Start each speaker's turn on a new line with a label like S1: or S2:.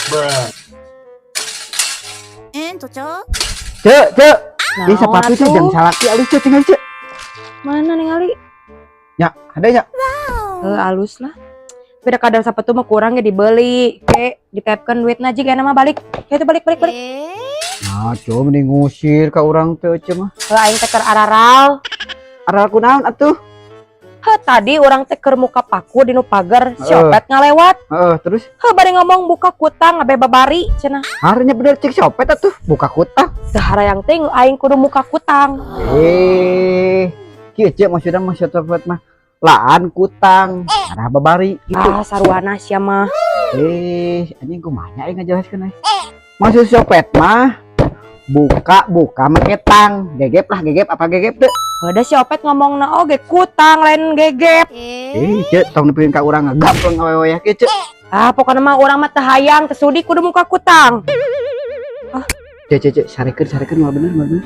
S1: Bruh.
S2: Cocok.
S3: Cek, cek. Di
S4: Naon
S3: sepatu cek
S4: atuh?
S3: Jang salaki alus, cek, tinggal, cek.
S4: Mana ningali?
S3: Ya, ada ya.
S4: Heuh, alus lah. Beda kadar sepatu mah kurang ge dibeli. Ke ditepkeun duitna jiga mah balik. Ke itu balik, balik, balik.
S3: Nah, coba mending ngusir ka urang teh, cek mah.
S4: Heuh, aing teh keur araral.
S3: Aral kunaon atuh?
S4: Heuh, tadi urang teh keur muka paku di nu pagar, si Opet ngalewat.
S3: Heeh, terus?
S4: Heuh, bari ngomong, "Buka kutang abe babari," cenah.
S3: Harusnya bener cek si Opet atuh, buka kutang.
S4: Teu harayang teh aing kudu muka kutang.
S3: Eh, kieu, cek, maksudna maksud Opet mah laan kutang, arah babari gitu.
S4: Ah, saruana sia mah.
S3: Eh, anjing, kumaha aing ngajelaskeun euy. Maksud si Opet mah buka buka make tang, gegep lah, gegep apa gegep teu?
S4: Heuh, da si Opet ngomongna oge kutang, lain gegep.
S3: Eh, cek, tong nepikeun ka urang ngagapleng awewe ya kieu, cek.
S4: Ah, pokoknya mah urang mah teu hayang, teu sudi kudu muka kutang.
S3: Cek, cek, cek, sarekeun, sarekeun, moal bener, moal bener.